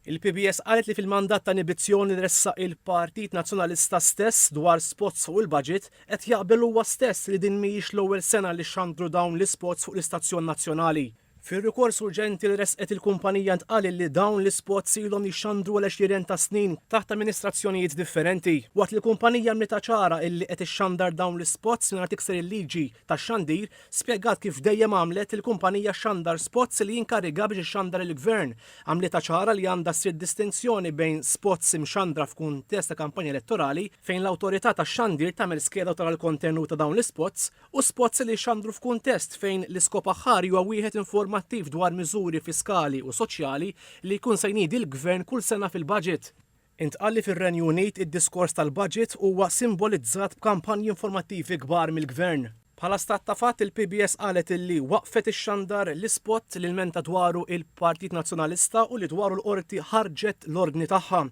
Il-PBS qalet li fil-mandat ta' inibizzjoni li ressaq il-Partit Nazzjonalista stess dwar spots fuq il-budget qed jaqbel huwa stess li din mhijiex l-ewwel sena li xandru dawn l-ispots fuq l-istazzjon nazzjonali. Fir-rikors urġenti li ressqet il-kumpanija ntqal li dawn l-ispots ilhom jixxandru għal għexieren ta' snin taħt amministrazzjonijiet differenti. Waqt li l-kumpanija għamlitha ċara illi qed ixxandar dawn l-ispots mingħajr tikser il-liġi tax-xandir, Spjegat kif dejjem għamlet il-kumpanija xxandar spots li jinkariga biex ixxandar il-Gvern. Għamlitha ċara li għandha ssir distinzjoni bejn spots imxandra f'kuntest ta' kampanja elettorali, fejn l-awtorità tax-xandir tagħmel skeda u tara l-kontenut ta' dawn l-ispots, u spots li jxandru f'kuntest fejn l-iskop aħħari huwa wieħed informattiv dwar miżuri fiskali u soċjali li jkun se jniedi l-Gvern kull sena fil-budget. Intqal li fir-Renju Unit id-diskors tal-budget huwa simbolizzat b'kampanji informattivi kbar mill-Gvern. Bħala stat ta' fatt il-PBS qalet illi waqqfet ixxandar l-ispot li lmenta dwaru il-Partit Nazzjonalista u li dwaru l-Qorti ħarġet l-ordni tagħha.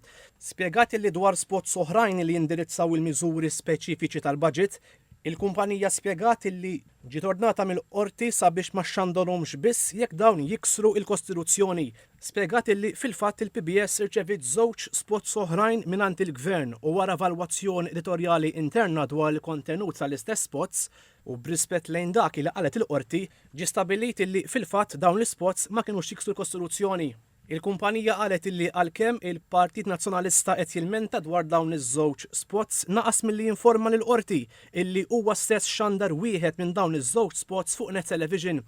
Spjegat illi dwar spots oħrajn li jindirizzaw il-miżuri speċifiċi tal-budget, il-kumpanija spjegat illi ġiet ordnata mill-Qorti sabiex ma xxandarhomx biss jekk dawn jiksru l-Kostituzzjoni. Spjegat illi fil-fatt il-PBS irċeviet żewġ spots oħrajn mingħand il-Gvern u wara evalwazzjoni editorjali interna dwar il-kontenut tal-istess spots u b'rispett lejn dak li qalet il-Qorti, ġie stabbilit illi fil-fatt dawn l-ispots ma kinux jiksru l-Kostituzzjoni. Il-kumpanija qalet illi għalkemm il-Partit Nazzjonalista qed jilmenta dwar dawn iż-żewġ spots naqas milli jinforma lill-Qorti illi huwa stess xandar wieħed minn dawn iż-żewġ spots fuq Net Television.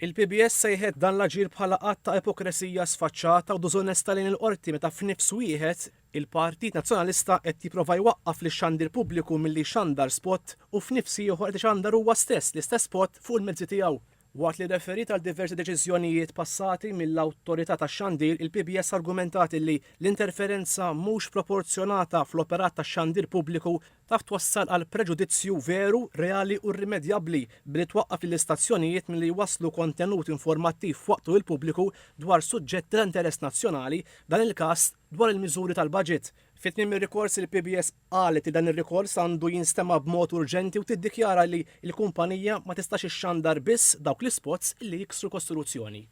Il-PBS sejħet dan l-aġir bħala att ta' ipokresija sfaċċata u diżonesta lejn il-Qorti meta f'nifs wieħed il-Partit Nazzjonalista qed jipprova jwaqqaf lix-xandir pubbliku milli jxandar spot u f'nifs ieħor qed ixandar huwa stess l-istess spot fuq il-mezzi tiegħu. Waqt li rreferiet għal diversi deċiżjonijiet passati mill-Awtorità tax-Xandir, il-PBS argumentat illi l-interferenza mhux proporzjonata fl-operat tax-xandir pubbliku taf twassal għal preġudizzju veru, reali u rrimedjabbli billi twaqqaf lill-istazzjonijiet milli jwasslu kontenut informattiv f'waqtu lill-pubbliku dwar suġġetti ta' interess nazzjonali, f'dan il-każ dwar il-miżuri tal-baġit. Fi tmiem ir-rikors, il-PBS qalet li dan ir-rikors għandu jinstema' b'mod urġenti u tiddikjara li l-kumpanija ma tistax ixxandar biss dawk l-ispots li jiksru l-Kostituzzjoni.